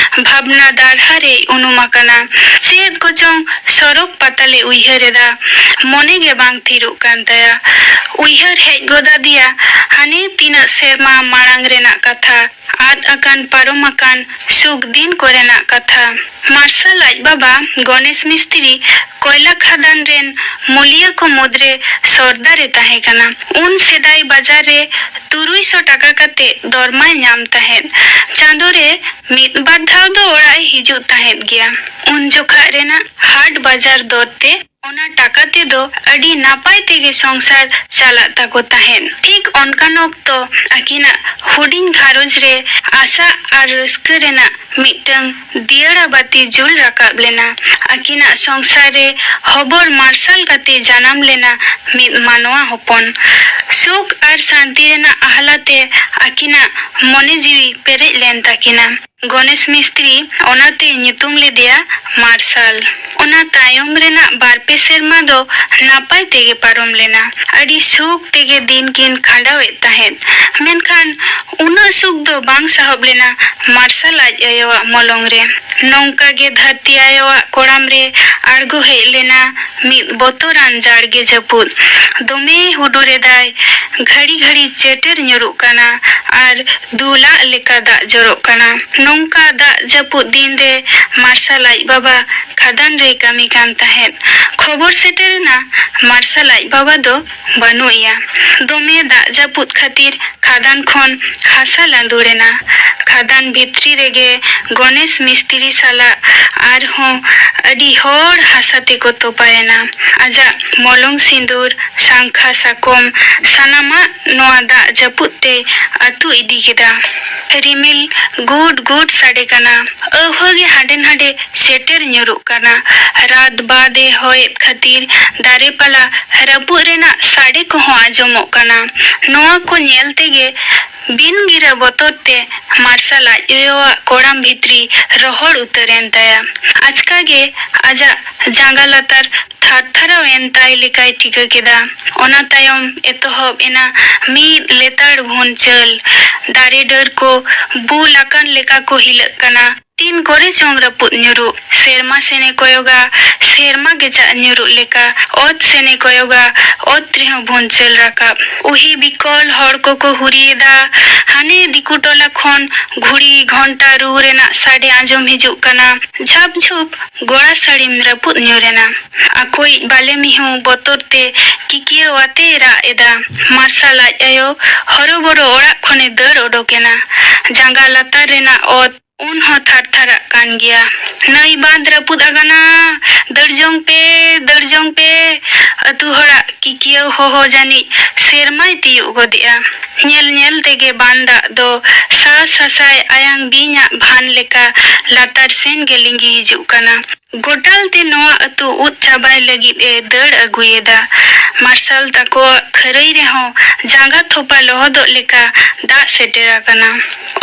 ᱵᱷᱟᱵᱽᱱᱟ ᱫᱟᱨᱦᱟ ᱨᱮᱭ ᱩᱱᱩᱢ ᱟᱠᱟᱱᱟ᱾ ᱪᱮᱫ ᱠᱚᱪᱚᱝ ᱥᱚᱨᱚᱠ ᱯᱟᱛᱟᱞᱮ ᱩᱭᱦᱟᱹᱨ ᱮᱫᱟ᱾ ᱢᱚᱱᱮ ᱜᱮ ᱵᱟᱝ ᱛᱷᱤᱨᱚᱜ ᱠᱟᱱ ᱛᱟᱭᱟ᱾ ᱩᱭᱦᱟᱹᱨ ᱦᱮᱡ ᱜᱚᱫ ᱟᱫᱮᱭᱟ ᱦᱟᱱᱮ ᱛᱤᱱᱟᱹᱜ ᱥᱮᱨᱢᱟ ᱢᱟᱲᱟᱝ ᱨᱮᱱᱟᱜ ᱠᱟᱛᱷᱟ, ᱟᱫ ᱟᱠᱟᱱ ᱯᱟᱨᱚᱢ ᱟᱠᱟᱱ ᱥᱩᱠ ᱫᱤᱱ ᱠᱚᱨᱮᱱᱟᱜ ᱠᱟᱛᱷᱟ᱾ ᱢᱟᱨᱥᱟᱞ ᱟᱡ ᱵᱟᱵᱟ ᱜᱚᱱᱮᱥ ᱢᱤᱥᱛᱨᱤ ᱠᱚᱭᱞᱟ ᱠᱷᱟᱫᱟᱱ ᱨᱮᱱ ᱢᱩᱞᱤᱭᱟᱹ ᱠᱚ ᱢᱩᱫᱽᱨᱮ ᱥᱚᱨᱫᱟᱨ ᱮ ᱛᱟᱦᱮᱸ ᱠᱟᱱᱟ᱾ ᱩᱱ ᱥᱮᱫᱟᱭ ᱵᱟᱡᱟᱨ ᱨᱮ ᱛᱩᱨᱩᱭ ᱥᱚ ᱴᱟᱠᱟ ᱠᱟᱛᱮ ᱫᱚᱨᱢᱟᱭ ᱧᱟᱢ ᱛᱟᱦᱮᱸᱫ᱾ ᱪᱟᱸᱫᱚ ᱨᱮ ᱢᱤᱫ ᱵᱟᱨ ᱫᱷᱟᱣ ᱫᱚ ᱚᱲᱟᱜ ᱮ ᱦᱤᱡᱩᱜ ᱛᱟᱦᱮᱸᱫ ᱜᱮᱭᱟ᱾ ᱩᱱ ᱡᱚᱠᱷᱟᱜ ᱨᱮᱱᱟᱜ ᱦᱟᱴ ᱵᱟᱡᱟᱨ ᱫᱚᱨ ᱛᱮ ᱚᱱᱟ ᱴᱟᱠᱟ ᱛᱮᱫᱚ ᱟᱹᱰᱤ ᱱᱟᱯᱟᱭ ᱛᱮᱜᱮ ᱥᱚᱝᱥᱟᱨ ᱪᱟᱞᱟᱜ ᱛᱟᱠᱚ ᱛᱟᱦᱮᱸᱫ᱾ ᱴᱷᱤᱠ ᱚᱱᱠᱟᱱ ᱚᱠᱛᱚ ᱟᱹᱠᱤᱱᱟᱜ ᱦᱩᱰᱤᱧ ᱜᱷᱟᱨᱚᱸᱡᱽ ᱨᱮ ᱟᱥᱟ ᱟᱨ ᱨᱟᱹᱥᱠᱟᱹ ᱨᱮᱱᱟᱜ ᱢᱤᱫᱴᱟᱝ ᱫᱤᱭᱟᱹᱲᱟ ᱵᱟᱹᱛᱤ ᱡᱩᱞ ᱨᱟᱠᱟᱵ ᱞᱮᱱᱟ᱾ ᱟᱹᱠᱤᱱᱟᱜ ᱥᱚᱝᱥᱟᱨ ᱨᱮ ᱦᱚᱵᱚᱨ ᱢᱟᱨᱥᱟᱞ ᱠᱟᱛᱮ ᱡᱟᱱᱟᱢ ᱞᱮᱱᱟ ᱢᱤᱫ ᱢᱟᱱᱣᱟ ᱦᱚᱯᱚᱱ᱾ ᱥᱩᱠ ᱟᱨ ᱥᱟᱱᱛᱤ ᱨᱮᱱᱟᱜ ᱟᱦᱞᱟ ᱛᱮ ᱟᱹᱠᱤᱱᱟᱜ ᱢᱚᱱᱮ ᱡᱤᱣᱤ ᱯᱮᱨᱮᱡ ᱞᱮᱱ ᱛᱟᱹᱠᱤᱱᱟ᱾ ᱜᱚᱱᱮᱥ ᱢᱤᱥᱛᱨᱤ ᱚᱱᱟᱛᱮ ᱧᱩᱛᱩᱢ ᱞᱮᱫᱮᱭᱟ ᱢᱟᱨᱥᱟᱞ᱾ ᱚᱱᱟ ᱛᱟᱭᱚᱢ ᱨᱮᱱᱟᱜ ᱵᱟᱨ ᱯᱮ ᱥᱮᱨᱢᱟ ᱫᱚ ᱱᱟᱯᱟᱭ ᱛᱮᱜᱮ ᱯᱟᱨᱚᱢ ᱞᱮᱱᱟ᱾ ᱟᱹᱰᱤ ᱥᱩᱠ ᱛᱮᱜᱮ ᱫᱤᱱ ᱠᱤᱱ ᱠᱷᱟᱸᱰᱟᱣᱮᱫ ᱛᱟᱦᱮᱸᱫ᱾ ᱢᱮᱱᱠᱷᱟᱱ ᱩᱱᱟᱹᱜ ᱥᱩᱠ ᱫᱚ ᱵᱟᱝ ᱥᱟᱦᱚᱵ ᱞᱮᱱᱟ ᱢᱟᱨᱥᱟᱞ ᱟᱡ ᱟᱭᱳᱣᱟᱜ ᱢᱚᱞᱚᱝ ᱨᱮ᱾ ᱱᱚᱝᱠᱟ ᱜᱮ ᱫᱷᱟᱹᱨᱛᱤ ᱟᱭᱳᱣᱟᱜ ᱠᱚᱲᱟᱢ ᱨᱮ ᱟᱬᱜᱚ ᱦᱮᱡ ᱞᱮᱱᱟ ᱢᱤᱫ ᱵᱚᱛᱚᱨᱟᱱ ᱡᱟᱲᱜᱮ ᱡᱟᱹᱯᱩᱫ᱾ ᱫᱚᱢᱮ ᱦᱩᱰᱩᱨ ᱮᱫᱟᱭ, ᱜᱷᱟᱹᱲᱤ ᱜᱷᱟᱹᱲᱤ ᱪᱮᱴᱮᱨ ᱧᱩᱨᱩᱜ ᱠᱟᱱᱟ ᱟᱨ ᱫᱩᱞᱟᱜ ᱞᱮᱠᱟ ᱫᱟᱜ ᱡᱚᱨᱚᱜ ᱠᱟᱱᱟ᱾ ᱱᱚᱝᱠᱟ ᱫᱟᱜ ᱡᱟᱹᱯᱩᱫ ᱫᱤᱱ ᱨᱮ ᱢᱟᱨᱥᱟᱞ ᱟᱡ ᱵᱟᱵᱟ ᱠᱷᱟᱫᱟᱱ ᱨᱮᱭ ᱠᱟᱹᱢᱤ ᱠᱟᱱ ᱛᱟᱦᱮᱸᱫ᱾ ᱠᱷᱚᱵᱚᱨ ᱥᱮᱴᱮᱨᱮᱱᱟ, ᱢᱟᱨᱥᱟᱞ ᱟᱡ ᱵᱟᱵᱟ ᱫᱚ ᱵᱟᱹᱱᱩᱜ ᱮᱭᱟ᱾ ᱫᱚᱢᱮ ᱫᱟᱜ ᱡᱟᱹᱯᱩᱫ ᱠᱷᱟᱹᱛᱤᱨ ᱠᱷᱟᱫᱟᱱ ᱠᱷᱚᱱ ᱦᱟᱥᱟ ᱞᱟᱸᱫᱩᱲ ᱮᱱᱟ᱾ ᱠᱷᱟᱫᱟᱱ ᱵᱷᱤᱛᱨᱤ ᱨᱮᱜᱮ ᱜᱚᱱᱮᱥ ᱢᱤᱥᱛᱨᱤ ᱥᱟᱞᱟᱜ ᱟᱨᱦᱚᱸ ᱟᱹᱰᱤ ᱦᱚᱲ ᱦᱟᱥᱟ ᱛᱮᱠᱚ ᱛᱚᱯᱟᱭᱮᱱᱟ᱾ ᱟᱡᱟᱜ ᱢᱚᱞᱚᱝ ᱥᱤᱸᱫᱩᱨ, ᱥᱟᱝᱠᱷᱟ ᱥᱟᱠᱚᱢ, ᱥᱟᱱᱟᱢᱟᱜ ᱱᱚᱣᱟ ᱫᱟᱜ ᱡᱟᱹᱯᱩᱫ ᱛᱮ ᱟᱹᱛᱩ ᱤᱫᱤ ᱠᱮᱫᱟ᱾ ᱨᱤᱢᱤᱞ ᱜᱩᱰ ᱜᱩᱰ ᱥᱟᱰᱮ ᱠᱟᱱᱟ᱾ ᱟᱹᱣᱦᱟᱹ ᱜᱮ ᱦᱟᱸᱰᱮ ᱱᱟᱰᱮ ᱥᱮᱴᱮᱨ ᱧᱩᱨᱩᱜ ᱠᱟᱱᱟ᱾ ᱨᱟᱛ ᱵᱟᱫᱮ ᱦᱚᱭᱮᱫ ᱠᱷᱟᱹᱛᱤᱨ ᱫᱟᱨᱮ ᱯᱟᱞᱟ ᱨᱟᱹᱯᱩᱫ ᱨᱮᱱᱟᱜ ᱥᱟᱰᱮ ᱠᱚᱦᱚᱸ ᱟᱸᱡᱚᱢᱚᱜ ᱠᱟᱱᱟ᱾ ᱱᱚᱣᱟ ᱠᱚ ᱧᱮᱞ ᱛᱮᱜᱮ ᱵᱤᱱ ᱜᱤᱨᱟᱹ ᱵᱚᱛᱚᱨ ᱛᱮ ᱢᱟᱨᱥᱟᱞ ᱟᱡ ᱟᱭᱳᱣᱟᱜ ᱠᱚᱲᱟᱢ ᱵᱷᱤᱛᱨᱤ ᱨᱚᱦᱚᱲ ᱩᱛᱟᱹᱨ ᱮᱱ ᱛᱟᱭᱟ᱾ ᱟᱪᱠᱟ ᱜᱮ ᱟᱡᱟᱜ ᱡᱟᱸᱜᱟ ᱞᱟᱛᱟᱨ ᱛᱷᱟᱨ ᱛᱷᱟᱨᱟᱣ ᱮᱱ ᱛᱟᱭ ᱞᱮᱠᱟᱭ ᱴᱷᱤᱠᱟᱹ ᱠᱮᱫᱟ᱾ ᱚᱱᱟ ᱛᱟᱭᱚᱢ ᱮᱛᱚᱦᱚᱵ ᱮᱱᱟ ᱢᱤᱫ ᱞᱮᱛᱟᱲ ᱵᱷᱩᱱᱪᱟᱹᱞ᱾ ᱫᱟᱨᱮ ᱰᱟᱹᱨ ᱠᱚ ᱵᱩᱞ ᱟᱠᱟᱱ ᱞᱮᱠᱟ ᱠᱚ ᱦᱤᱞᱟᱹᱜ ᱠᱟᱱᱟ᱾ ᱛᱤᱱ ᱠᱚᱨᱮ ᱪᱚᱝ ᱨᱟᱹᱯᱩᱫ ᱧᱩᱨᱩᱜ᱾ ᱥᱮᱨᱢᱟ ᱥᱮᱱᱮ ᱠᱚᱭᱚᱜᱟ, ᱥᱮᱨᱢᱟ ᱜᱮ ᱪᱟᱜ ᱧᱩᱨᱩᱜ ᱞᱮᱠᱟ᱾ ᱚᱛ ᱥᱮᱱᱮ ᱠᱚᱭᱚᱜᱟ, ᱚᱛ ᱨᱮᱦᱚᱸ ᱵᱷᱩᱱᱪᱟᱹᱞ ᱨᱟᱠᱟᱵ᱾ ᱩᱦᱤ ᱵᱤᱠᱚᱞ ᱦᱚᱲ ᱠᱚᱠᱚ ᱦᱩᱨᱤᱭᱮᱫᱟ᱾ ᱦᱟᱱᱮ ᱫᱤᱠᱩ ᱴᱚᱞᱟ ᱠᱷᱚᱱ ᱜᱷᱩᱲᱤ ᱜᱷᱚᱱᱴᱟ ᱨᱩ ᱨᱮᱱᱟᱜ ᱥᱟᱰᱮ ᱟᱸᱡᱚᱢ ᱦᱤᱡᱩᱜ ᱠᱟᱱᱟ᱾ ᱡᱷᱟᱯ ᱡᱷᱩᱯ ᱜᱚᱲᱟ ᱥᱟᱹᱲᱤᱢ ᱨᱟᱹᱯᱩᱫ ᱧᱩᱨ ᱮᱱᱟ᱾ ᱟᱠᱚᱭᱤᱡ ᱵᱟᱞᱮ ᱢᱤᱦᱩ ᱵᱚᱛᱚᱨ ᱛᱮ ᱠᱤᱠᱤᱭᱟᱹᱣ ᱟᱛᱮᱭ ᱨᱟᱜ ᱮᱫᱟ᱾ ᱢᱟᱨᱥᱟᱞ ᱟᱡ ᱟᱭᱳ ᱦᱚᱨᱚᱵᱚᱨᱚ ᱚᱲᱟᱜ ᱠᱷᱚᱱᱮ ᱫᱟᱹᱲ ᱚᱰᱚᱠ ᱮᱱᱟ᱾ ᱡᱟᱸᱜᱟ ᱞᱟᱛᱟᱨ ᱨᱮᱱᱟᱜ ᱚᱛ ᱩᱱ ᱦᱚᱸ ᱛᱷᱟᱨ ᱛᱷᱟᱨᱟᱜ ᱠᱟᱱ ᱜᱮᱭᱟ᱾ ᱱᱟᱹᱭ ᱵᱟᱸᱫᱽ ᱨᱟᱹᱯᱩᱫ ᱟᱠᱟᱱᱟ᱾ ᱫᱟᱹᱲ ᱡᱚᱝ ᱯᱮ, ᱫᱟᱹᱲ ᱡᱚᱝ ᱯᱮ᱾ ᱟᱹᱛᱩ ᱦᱚᱲᱟᱜ ᱠᱤᱠᱤᱭᱟᱹᱣ ᱦᱚᱦᱚ ᱡᱟᱹᱱᱤᱡ ᱥᱮᱨᱢᱟᱭ ᱛᱤᱭᱳᱜ ᱜᱚᱫᱮᱜᱼᱟ᱾ ᱧᱮᱞ ᱧᱮᱞ ᱛᱮᱜᱮ ᱵᱟᱱ ᱫᱟᱜ ᱫᱚ ᱥᱟᱥ ᱥᱟᱥᱟᱭ ᱟᱭᱟᱝ ᱵᱤᱧᱟᱜ ᱵᱷᱟᱱ ᱞᱮᱠᱟ ᱞᱟᱛᱟᱨ ᱥᱮᱱ ᱜᱮ ᱞᱤᱸᱜᱤ ᱦᱤᱡᱩᱜ ᱠᱟᱱᱟ᱾ ᱜᱚᱴᱟᱞ ᱛᱮ ᱱᱚᱣᱟ ᱟᱹᱛᱩ ᱩᱫ ᱪᱟᱵᱟᱭ ᱞᱟᱹᱜᱤᱫ ᱮ ᱫᱟᱹᱲ ᱟᱹᱜᱩᱭᱮᱫᱟ᱾ ᱢᱟᱨᱥᱟᱞ ᱛᱟᱠᱚᱣᱟᱜ ᱠᱷᱟᱹᱨᱟᱹᱭ ᱨᱮᱦᱚᱸ ᱡᱟᱸᱜᱟ ᱛᱷᱚᱯᱟ ᱞᱚᱦᱚᱫᱚᱜ ᱞᱮᱠᱟ ᱫᱟᱜ ᱥᱮᱴᱮᱨ ᱟᱠᱟᱱᱟ᱾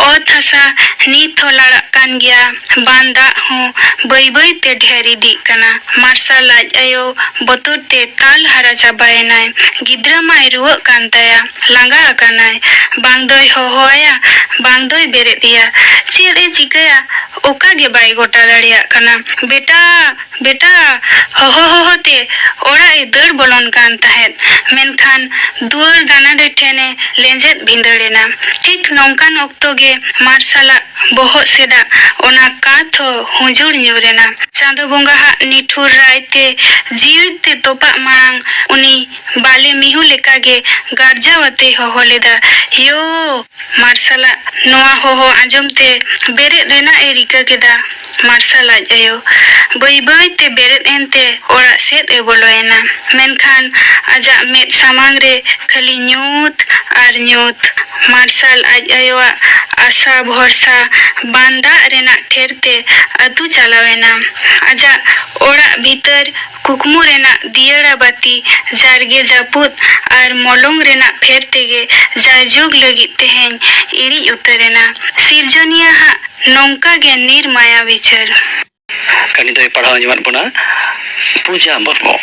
ᱚᱛ ᱦᱟᱥᱟ ᱱᱤᱛ ᱦᱚᱸ ᱞᱟᱲᱟᱜ ᱠᱟᱱ ᱜᱮᱭᱟ᱾ ᱵᱟᱱ ᱫᱟᱜ ᱦᱚᱸ ᱵᱟᱹᱭ ᱵᱟᱹᱭ ᱛᱮ ᱰᱷᱮᱨ ᱤᱫᱤᱜ ᱠᱟᱱᱟ᱾ ᱢᱟᱨᱥᱟᱞ ᱟᱡ ᱟᱭᱳ ᱵᱚᱛᱚᱨ ᱛᱮ ᱛᱟᱞ ᱦᱟᱨᱟ ᱪᱟᱵᱟᱭᱮᱱᱟᱭ᱾ ᱜᱤᱫᱽᱨᱟᱹ ᱢᱟᱭ ᱨᱩᱣᱟᱹᱜ ᱠᱟᱱ ᱛᱟᱭᱟ, ᱞᱟᱸᱜᱟ ᱟᱠᱟᱱᱟᱭ᱾ ᱵᱟᱝ ᱫᱚᱭ ᱦᱚᱦᱚ ᱟᱭᱟ, ᱵᱟᱝ ᱫᱚᱭ ᱵᱮᱨᱮᱫ ᱮᱭᱟ᱾ ᱪᱮᱫ ᱮ ᱪᱤᱠᱟᱹᱭᱟ, ᱚᱠᱟ ᱜᱮ ᱵᱟᱭ ᱜᱚᱴᱟ ᱫᱟᱲᱮᱭᱟᱜ ᱠᱟᱱᱟ᱾ ᱵᱮᱴᱟ, ᱵᱮᱴᱟ, ᱦᱚᱦᱚ ᱦᱚᱦᱚ ᱛᱮ ᱚᱲᱟᱜ ᱮ ᱫᱟᱹᱲ ᱵᱚᱞᱚᱱ ᱠᱟᱱ ᱛᱟᱦᱮᱸᱫ, ᱢᱮᱱᱠᱷᱟᱱ ᱫᱩᱣᱟᱹᱨ ᱜᱟᱱᱟᱰᱮ ᱴᱷᱮᱱ ᱮ ᱞᱮᱸᱡᱮᱫ ᱵᱷᱤᱸᱫᱟᱹᱲ ᱮᱱᱟ᱾ ᱴᱷᱤᱠ ᱱᱚᱝᱠᱟᱱ ᱚᱠᱛᱚ ᱜᱮ ᱢᱟᱨᱥᱟᱞᱟᱜ ᱵᱚᱦᱚᱜ ᱥᱮᱫᱟᱜ ᱚᱱᱟ ᱠᱟᱸᱛ ᱦᱚᱸ ᱦᱩᱸᱡᱩᱲ ᱧᱩᱨ ᱮᱱᱟ᱾ ᱪᱟᱸᱫᱚ ᱵᱚᱸᱜᱟ ᱦᱟᱜ ᱱᱤᱴᱷᱩᱨ ᱨᱟᱭ ᱛᱮ ᱡᱤᱣᱤ ᱛᱮ ᱛᱚᱯᱟᱜ ᱢᱟᱲᱟᱝ ᱩᱱᱤ ᱵᱟᱞᱮ ᱢᱤᱦᱩ ᱞᱮᱠᱟᱜᱮ ᱜᱟᱨᱡᱟᱣ ᱟᱛᱮᱭ ᱦᱚᱦᱚ ᱞᱮᱫᱟ, "ᱭᱳ!" ᱢᱟᱨᱥᱟᱞᱟᱜ ᱱᱚᱣᱟ ᱦᱚᱦᱚ ᱟᱸᱡᱚᱢ ᱛᱮ ᱵᱮᱨᱮᱫ ᱨᱮᱱᱟᱜ ᱮ ᱨᱤᱠᱟᱹ ᱠᱮᱫᱟ᱾ ᱢᱟᱨᱥᱟᱞ ᱟᱡ ᱟᱭᱳ ᱵᱟᱹᱭ ᱵᱟᱹᱭ ᱛᱮ ᱵᱮᱨᱮᱫ ᱮᱱᱛᱮ ᱚᱲᱟᱜ ᱥᱮᱫ ᱮ ᱵᱚᱞᱚᱭᱮᱱᱟ᱾ ᱢᱮᱱᱠᱷᱟᱱ ᱟᱡᱟᱜ ᱢᱮᱫ ᱥᱟᱢᱟᱝ ᱨᱮ ᱠᱷᱟᱹᱞᱤ ᱧᱩᱛ ᱟᱨ ᱧᱩᱛ᱾ ᱢᱟᱨᱥᱟᱞ ᱟᱡ ᱟᱭᱳᱣᱟᱜ ᱟᱥᱟ ᱵᱷᱚᱨᱥᱟ ᱵᱟᱱ ᱫᱟᱜ ᱨᱮᱱᱟᱜ ᱴᱷᱮᱨ ᱛᱮ ᱟᱹᱛᱩ ᱪᱟᱞᱟᱣᱮᱱᱟ᱾ ᱟᱡᱟᱜ ᱚᱲᱟᱜ ᱵᱷᱤᱛᱟᱹᱨ ᱠᱩᱠᱢᱩ ᱨᱮᱱᱟᱜ ᱫᱤᱭᱟᱹᱲᱟ ᱵᱟᱹᱛᱤ ᱡᱟᱨᱜᱮ ᱡᱟᱹᱯᱩᱫ ᱟᱨ ᱢᱚᱞᱚᱝ ᱨᱮᱱᱟᱜ ᱯᱷᱮᱰ ᱛᱮᱜᱮ ᱡᱟᱭᱡᱩᱜᱽ ᱞᱟᱹᱜᱤᱫ ᱛᱮᱦᱮᱧ ᱤᱬᱤᱡ ᱩᱛᱟᱹᱨᱮᱱᱟ᱾ ᱥᱤᱨᱡᱚᱱᱤᱭᱟᱹ ᱦᱟᱜ ᱱᱚᱝᱠᱟ ᱜᱮ ᱱᱤᱨᱢᱟᱭᱟ ᱵᱤᱪᱟᱹᱨ᱾ ᱠᱟᱹᱦᱱᱤ ᱫᱚᱭ ᱯᱟᱲᱦᱟᱣ ᱟᱸᱡᱚᱢᱟᱫ ᱵᱚᱱᱟ ᱯᱩᱡᱟ ᱢᱩᱨᱢᱩ᱾